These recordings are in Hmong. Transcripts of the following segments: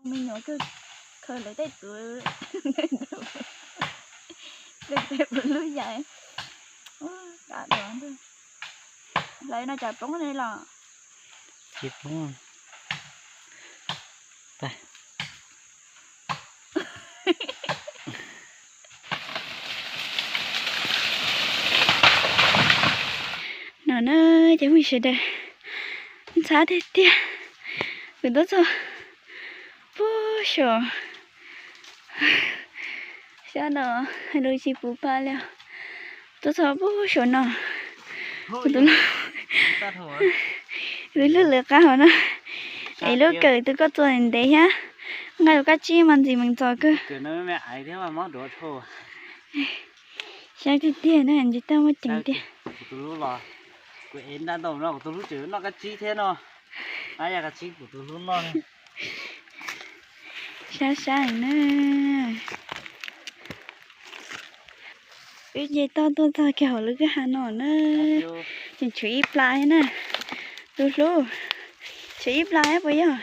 Me nyuam kawg, khaws lawv tej txwv, khaws tej txwv lub yais. Ua, kav dua. Lawv no cas poob li los? Tsis poob. No na, cov phooj ywg sawv daws, ntxhab tiag tiag, kuv tuaj txog puag saum, sab no hais lus tsis puv pa li, tuaj txog puag saum no, kuv tus hlub, kuv tus hlub lawv qab hauv no, es lub kawm tus koj txua ntev thiab, nqa tus kab tsib mas ntxim meem ntxos kawg. Sab tiag tiag na, ntsis tau muaj ceem tiag. Kuv tus hlub los, kuv ev ntaj ntau no, kuv tus hlub tseem noj kab tsib thiab no. Ab, yog kab tsib kuv tus hlub noj. Sab sab na. Wb nce toj tuaj txog kiag hauv lub kwj ha no na. Tseem tshuav ib plas thiab na. Tus hlub, tshuav ib plas thiab puas yog?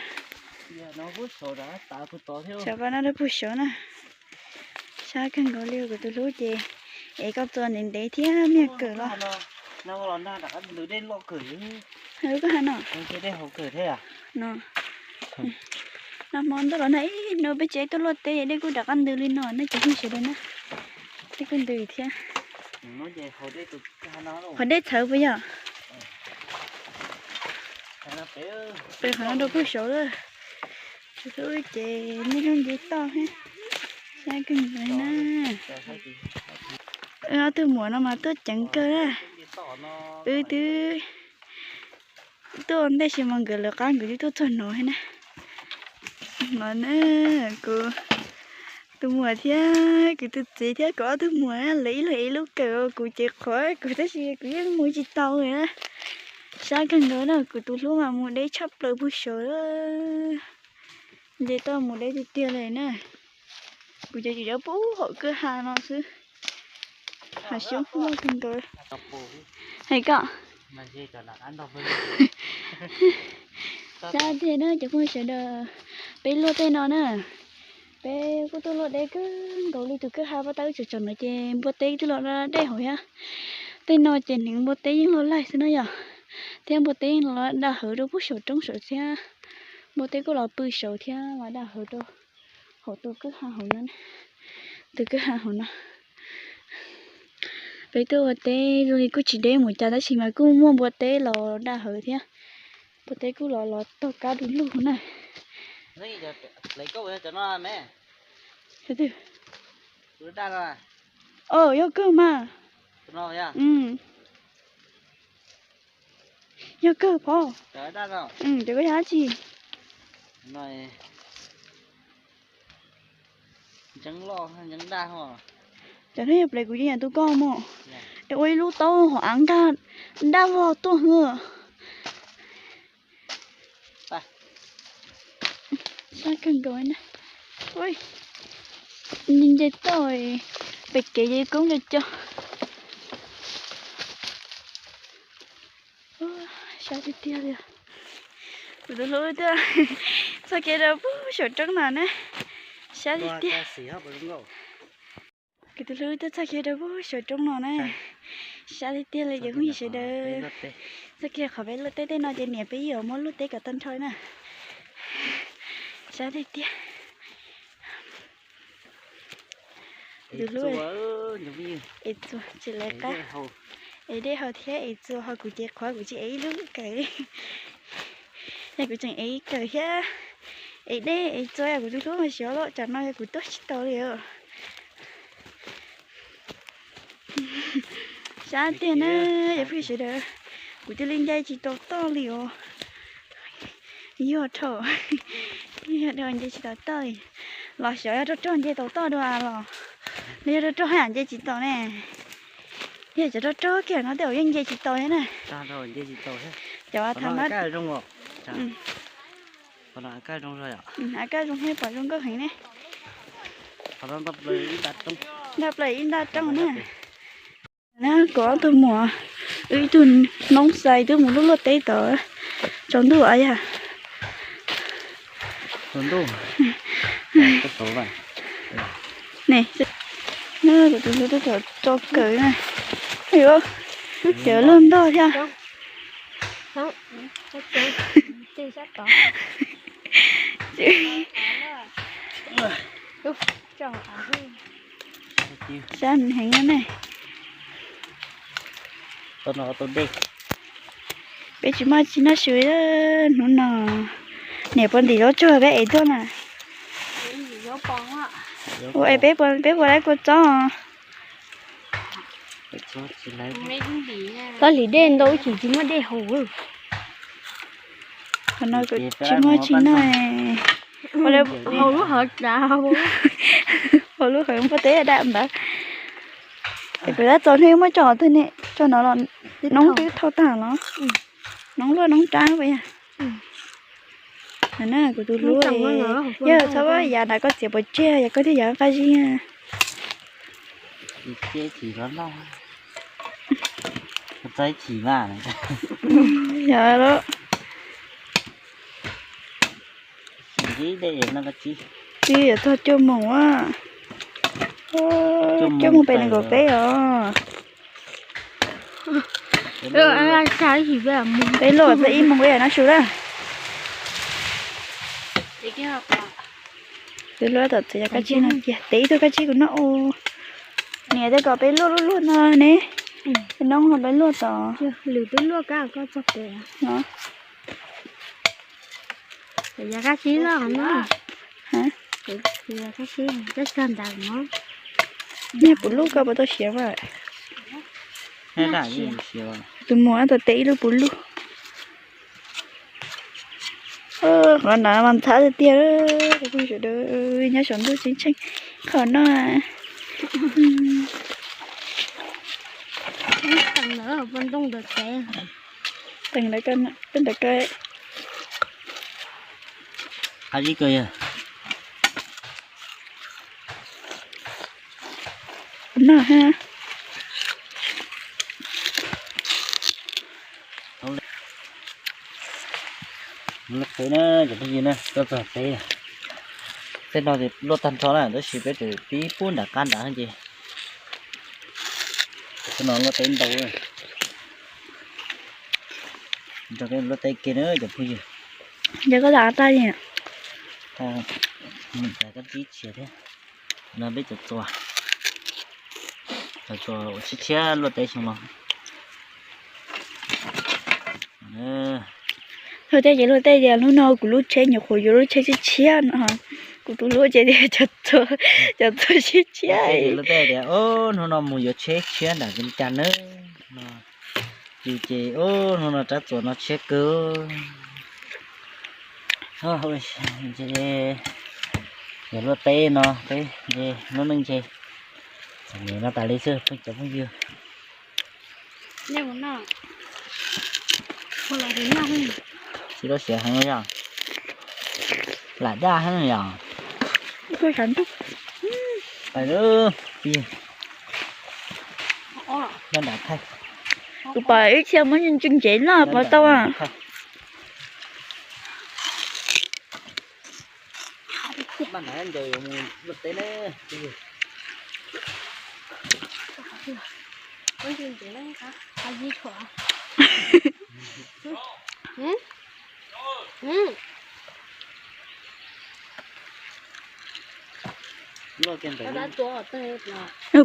Tshuav plas no rau puag saud na. Sab kawg nkaus li, kuv tus hlub ces ev koj txua ntev ntev thiab, me kawm los. Lub kwj ha no. No, nag hmo ntuj los nag ib hnub peb tsev tuaj luaj teb, dej kuj rov qab ntws li no na cov phooj ywg sawv daws na. Dej kuj ntws thiab. Qhov dej txhawv puas yog? Pem qhov no rau puag saud lawm. Tus hlub ces niaj hnub nce toj thiab. Sab kawg nkaus na. Wb ob tug muam no mas tuaj ceev kawg na. Wb twb tuaj ua ntej tsis mas nkawd lawv qab nkawd twb tuaj txog no thiab na. No na, kuv tus muam thiab kuv tus txiv thiab kuv ob tug muam lawv ib leeg ev lub kawm, kuv cev qhov kuv tab sis kuv yeej mus tsis tau li na. Sab kawg nkaus na, kuv tus hlub mas mus deb tshaj plaws puag saud. Nce toj mus deb tiag tiag li na. Kuv cov tsis dawb pub hauv kwj ha no xwb. Hav xyoob loj kawg nkaus. Hais koj. Sab tiag na cov phooj ywg sawv daws, peb luaj tej no na. Peb kuj tuaj luaj teb kawg nkaus li, tus kwj ha pab tau wb tsom tsom no ces npua teb twb los da dej hauv thiab. Tej no ces hneev npua teb yeej los laig xwb na yom. Thiab npua teb yeej los da hawv rau puag saum roob saud thiab. Npua teb kuj los pw saud thiab, los da hawv rau hauv tus kwj ha hauv no. Tus kwj ha hauv no. Peb tuaj ua teb zoo li kuj tsis deb mus cas tab sis mas kuj muaj npua teb los da hawv thiab. Npua teb kuj los los tog kab du lug na. Yog kawg mas. Yog kawg pov. Cov koj yog dab tsi? Cov yeej plev kuv yeej yam tu koj mus. Es ua ib lub taub hauv av nkag daj vog tuaj hwv. Sab kawg nkaus na. Nce toj pem kev ces koob co co. Sab tiag tiag li. Kuv tus hlub twb txoj kev rau puag saum roob no na. Sab tiag tiag. Kuv tus hlub twb txoj kev rau puag saum roob no na. Sab tiag tiag li cov phooj ywg sawv daws. Txoj kev qhov peb luaj teb tej no ces niam peb yuav muab luaj teb kom tag nrho na. Sab tiag tiag. Tus hlub ev txuas tsis lawv qab, ev dej haus thiab ev txuas ho kuv cev qhov kuv tsis ev ib lub kawm. Yog kuv tseem ev ib kawm thiab ev dej ev txuas yog kuv tus hlub mas xyov los tsam no yog kuv tuaj tsis tau li os. Sab tiag na, cov phooj ywg sawv daws, kuv cia li nce tsis tau toj li os. Yog dhau, yog dhau nce tsis tau toj li. Los xyov yog rog rog nce tau toj dua los, los yog rog rog haj yam nce tsis tau ne. Yog cov rog rog kiag no tej zaum yeej nce tsis tau thiab na. Cov thaum no, av kaj zoo thiab pom zoo nkauj heev ne. Nta plaws ib nta roob na. Na kuv ob tug muam, wb ib tug noob xais twb mus luaj luaj teb tod tsaus ntuj yog. Ntuj, ne, kuv tus hlub tuaj tso kawm na. Yuav, yuav luag ntog thiab. Sab heev ne. Peb tsis muaj tsi noj su hnub no. Niam pog ntim zaub tsuag peb ev tuaj na. Ua es peb puas, peb puas laib kua txob? Txob hlis dej ntau ib chim tsis muaj dej haus. Qhov no tsis muaj tsi noj. Haus lub hawv dav, haus lub hawv npua teb daj ntawd. Es kuv tab txog hnub muab tso twg ne, tso no los noob twb thauj tag los, noob luaj noob rab puas yog? Na kuv tus hlub, yog txhob yav nram koj txiav pov tseg, yog koj thiaj yav qab zib. Yog lawm. Twb yuav txog cuaj moos a. Cuaj moos pem nees nkaum peb os. Peb luaj txog ib moos peb yog noj su lawm. Peb luaj tom txiv yog kab tsib no kiag, tev ib tug kab tsib kuv noj ua. Niam tias kom peb luaj luaj luaj no ne. Peb noob no peb luaj tom. Lwm twb luaj kab koj txog pem. Yog kab tsib loj no. Yog kab tsib, kab tsib ntas no. Niag puv luj koj puas tau siav mas? Tus muam tau tev ib lub puv luj. Qhov no mas ntxhab tiag tiag, nyob saum ntuj tseem tsheej qhov no. Teem ntawd ko, no ha. Lub teb na cov phooj ywg na, tuaj txog teb. Tej no luaj tag nrho na, tab sis peb tseem pib pub nram qab nrad ces, no luaj teb ntau. Nrog peb luaj teb kiag na cov phooj ywg. Ces koj tas tas li. Mus tas kab tsib tshiav thiab. No peb cov txuas, cov txuas uas tshiab tshiab luaj teb xyoo no. Luaj teb ces luaj teb tias hnub no kuv lub tsheb nyuam qhuav yuav lub tsheb tshiab tshiab no. Kuv tus hlub ces tias cov txuas tshiab tshiab. Luaj teb tias hnub no mus yuav tsheb tshiab nram Vias Cas nawb no. Ces ces hnub no rab txuas no tshiab kawg. Yog luaj teb no peb nce lub neej nce, txom nyem no tas li xwb cov phooj ywg. Tsis lub siav heev yog, lam daj heev yog. Pais lub, nyob nram thaij. Kuv pom ib txhia muab ntsev loj pov tau.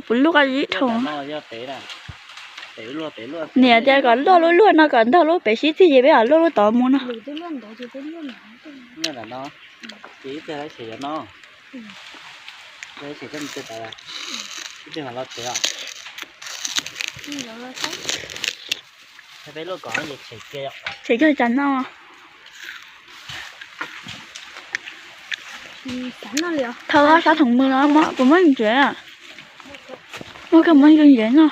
Puv luj qab zib dhau. Niam tias kom luaj luaj luaj no kom ntog lub pem sib txig ces peb kom luaj lub tod mus no. Tshem kiag tas no. Thau sab thoom mws no, kuv muab ntsev. Muab koj muab ntsev no.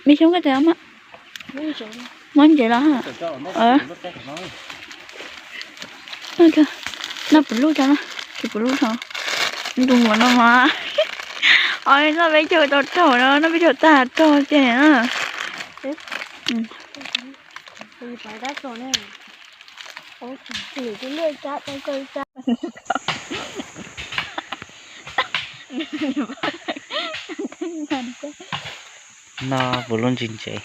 Me xyoob koj tes muab. Muab ntsev los. Noj puv luj tso, tsis puv luj tso. Tus muam no mas, noj peb caug tau raug no, noj peb caug tag raug ces na. Lwm tus luaj tsab tau kaw tsab. No puas lub ntsis ntsev,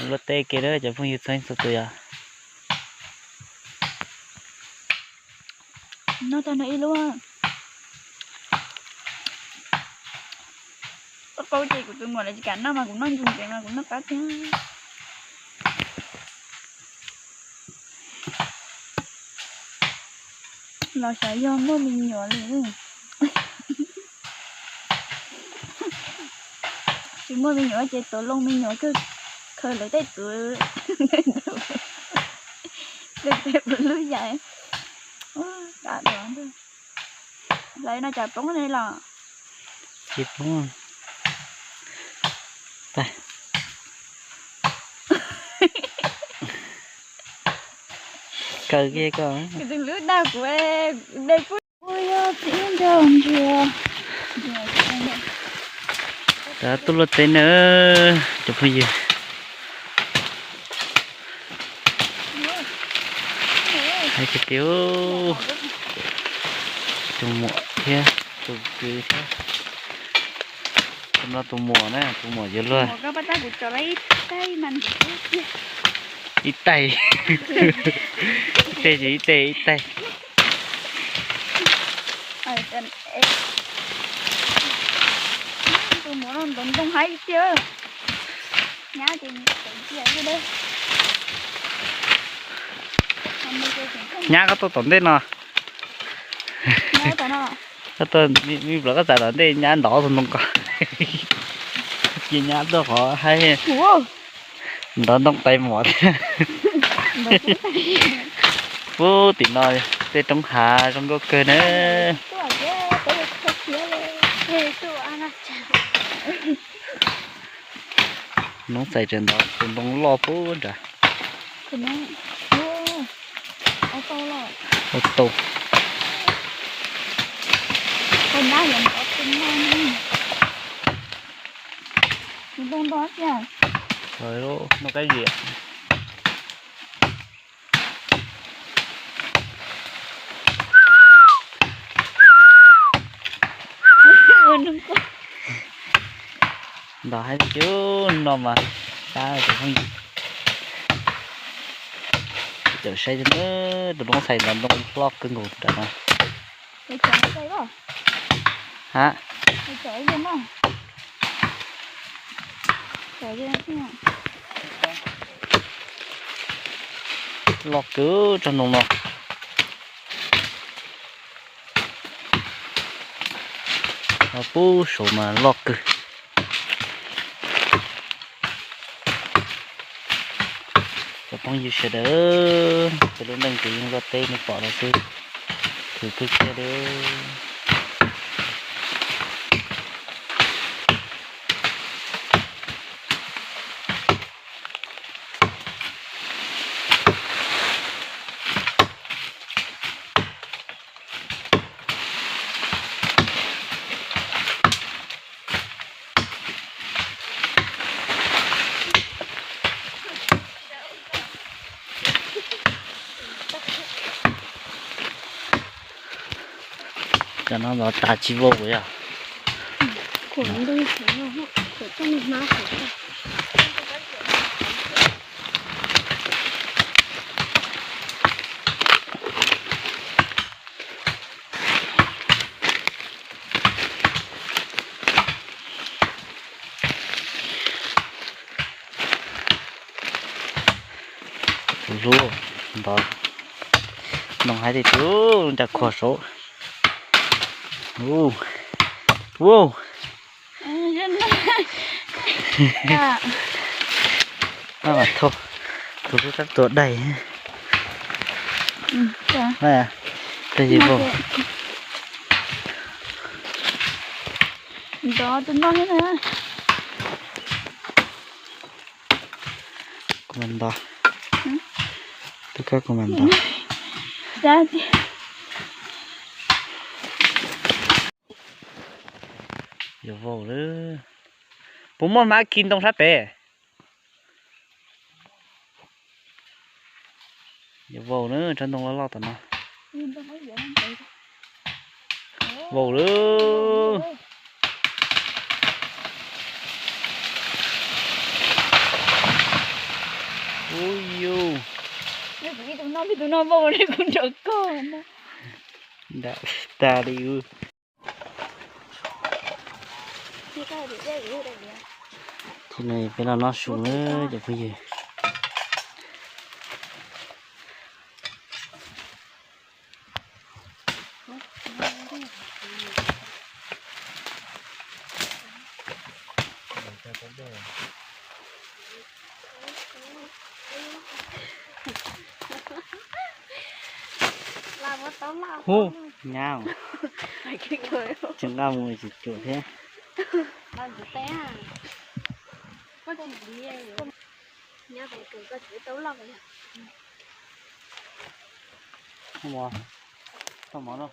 luaj teb ke na cov phooj ywg txhua leej txhua tus yom. No tag no ib lub. Qaub qaub ces kuv tus muam lawv tsis kam noj mas kuv noj ntsis ntsev mas kuv noj qab thiab. Los xyov yog muaj me nyuam li. Tsis muaj me nyuam ces tuav loo me nyuam kawg, khaws lawv tej tuav, tej tuav lub yam. Hlawv no cas poob li los? Tsis poob. Kaw kiag koj. Lub dag kuv de pub. Ua yog txiv nrog ntsia. Tuaj luaj teb na cov phooj ywg. Hais tias tias tus muam thiab tus kwv thiab. Tus no tus muam na, tus muam yuav luag. Ib taig, ib teg ces ib teg ib taig. Tus muam no ntov ntoo haib tiag. Nyab ces cia li. Nyab koj tuaj tom ntej no. Koj tuaj me plaws koj txais tom ntej nyab ntov tus ntoo ko. Ces nyab tuaj qhov haib ntov ntoo tais mom thiab. Pub tim no tej roob hav zoo nkauj kawg na. Noob txais tseem ntov tus ntoo loj pub nrad. Ua tau. Noj kab ziam. Ntov haib tiag no mas, tab tus phooj ywg. Caum saib tus noob txais ntov ntoo loj kawg nkaus nram no. Ha. Loj kawg tsob ntoo no. Pub saud mas loj kawg. Cov phooj ywg sawv daws, peb lub neej ces yeej luaj teb nej pom no xwb, khwv kawg kiag li. Cov no los tas tsis vau yog. Tus hlub ntov ntoo haib tiag tiag, ncaj qhuav saud. Ua, ua. Tus hlub sab tua daig. Ntov tus no thiab na. Kuv mam ntov. Tus koj kuv mam ntov. Yuav vau lawm. Puas muaj hmab khi ntoo sab pem? Yuav vau na, tsob ntoo loj loj tom no. Vau lawm. Ub yus. Tus no vau li kuv nrog koj na. Nram tag li. Ces no peb los noj su na cov phooj ywg. Hu, nyab, tsis nqa mus tsis cuam thiab. Tau mov, tau mov no.